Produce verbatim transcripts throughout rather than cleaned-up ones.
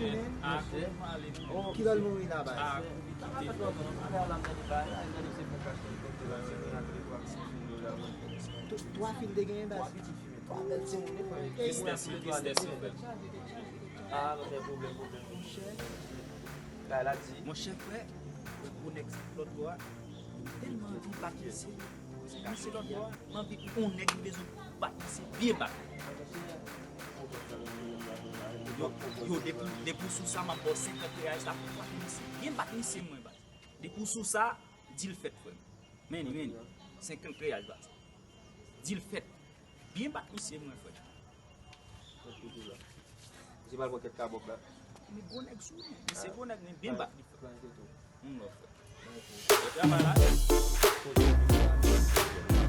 Ki lè l mouri la, baz? Twa fil te genyen, baz. Twa bèl timoun, wi, frè. Tristès, wi, tristès, wi, frè. Ah, non, men pwoblèm, pwoblèm. Monchè. Bagay la di. Monchè, frè, gwo nèg lòt bò a. Tèlman anvi bat misye. Misye lòt bò a, m anvi yon nèg ki bezwen bat misye, byen bat. Yo, yo, depi, depi w sou sa, m ap ba w senkant reyal la pou w bat misye. Byen bat misye, mwen, baz. Depi w sou sa, deal fèt, frè m. Men li, men li. Senkant reyal, baz. Deal fèt. Byen bat misye, mwen, frè. Misye pral pran kèk kabòb la. Men gwo nèg sou men. Misye gwo nèg, men byen bat li, frè. Yon lòt, frè.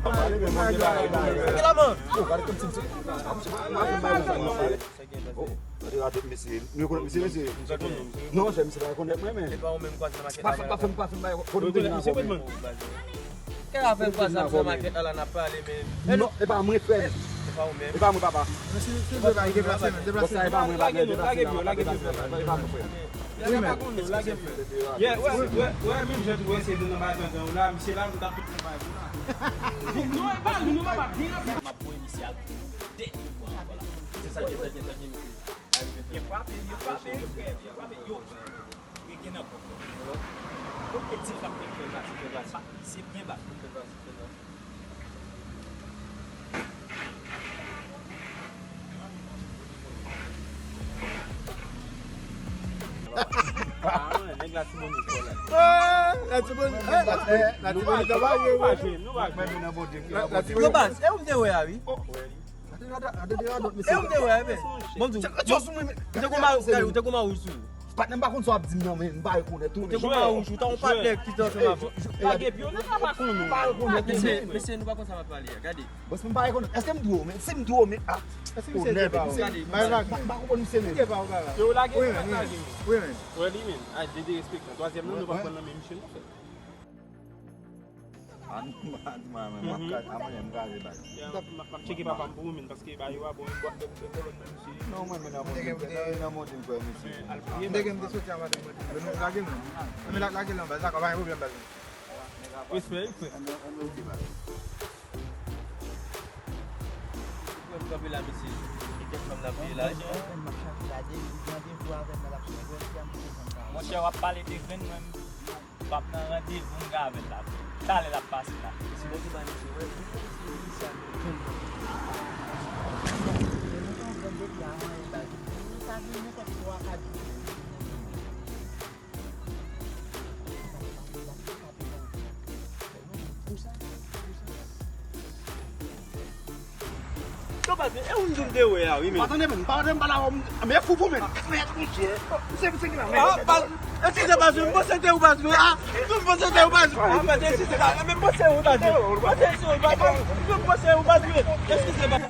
Travay la. Gade la, man. Yo, gade kòm si misye. Oh, gade radòt mesye. Nou rekonèt mesye, mesye. Non, jè misye pa rekonèt mwen, men. E pa ou menm kwaze nan makèt la. Pa fè, pa fè, pa fè, pa fè. Kote misye, kote, man? Kè afè m kwaze nan makèt la, n ap pale, men. Non, e pa mwen, frè. E pa ou menm. E pa mwen, papa. Mesye, se vre, pa deplase, men. Deplase. Sa e pa mwen, pa deplase. Lage pye w, lage pye w, frè. E pa mwen, frè. Wi, men. Lage pye w. Yeah, wè, wè, wè, menm jan tou, wè, se nan bagay gangan ou la, misye la, nou t ap tout fè bagay pou la. Non, e pa nou, nou pa gen afè. M ap voye misye al pou dènye fwa ankò la. Se sa, se sa, se sa, se sa. Yo frape, yo frape, yo frape, yo frape, yo. Yo gen nan kòk. Kote di l k ap fè fè bas, fè bas. Se byen bas. Ah, nèg la Tibonit, kò la. Ah, la Tibonit, eh, la, eh, la Tibonit, nou pa jwe, nou pa jwe. La, la Tibonit. Yo baz, e ou m te wè a, wi. Gade, gade, gade, gade, mesye. E ou te wè, men. Bon, di w te gon mari, gade, ou te gon mari sou ou. Patnè, m pa konn sa w ap di m nan, men m pa rekonèt ou, men. Ou te gon mari sou ou, ta yon patnè ki te ansanm avè w. Lage pye w, nou pa konn ou. M pa rekonèt ou, men. Mesye, mesye, nou pa konn sa w ap pale a, gade. Bòs, m pa rekonèt. Èske m dwe w, men? Si m dwe w, men, ah. Èske misye te pa w? Gade, m pa, m pa konprann misye, men. Misye te pa w, baba. Yo lage, wi, men, lage, men. Wi, men. Wè li, men. Ay, de derespektan. Twazyèm nan, nou pa pran nan men misye, non, frè. Ah, non, m pa di mwen menm, m ap ka, a mwen menm, m ka ale bay. M ap, m ap tcheke papa m pou ou, men, paske ba yo a bon, yon bwat de kolòn nan misye. Non, mwen, men nan monte, nan, nan monte, m kwè, mesye. Men, al priye. M te gen, m te soti a maten, mwen, nou lage l, non. Men la, lage l nan baz, dakò, pa gen pwoblèm, baz. Respè, wi, frè. Ann, ann, ok, baz. Frè m kanpe la, mesye. E kèk fanm nan peye lajan. M ap chache la, de, randevou avè m nan, l ap sou grenn, frè m, pou se fanm sa. Monchè, w ap pale de grenn, mwen, m, m ap nan randevou m gen avè l la. Talè l ap pase la. Si Bondye bay misye, wè, pou misye, misye ap jwenn mwen. E nou gen yon grenn depi avan, e baz. Nou ka vin nenpòt twa, kat jou. Yo, baz, e ou m di w m te wè a, wi, men. Pa tande, men, pa tande, m pale avè w, men fou pou men. Mèd, monchè. Misye, misye ki la, mèd. Ah, baz, eskize, baz, m panse te ou, baz, men. Ah, m panse te ou, baz. Ah, baz, eskize, baz, men m panse ou, baz. M panse ou, baz. M panse ou, baz, men. Eskize, baz.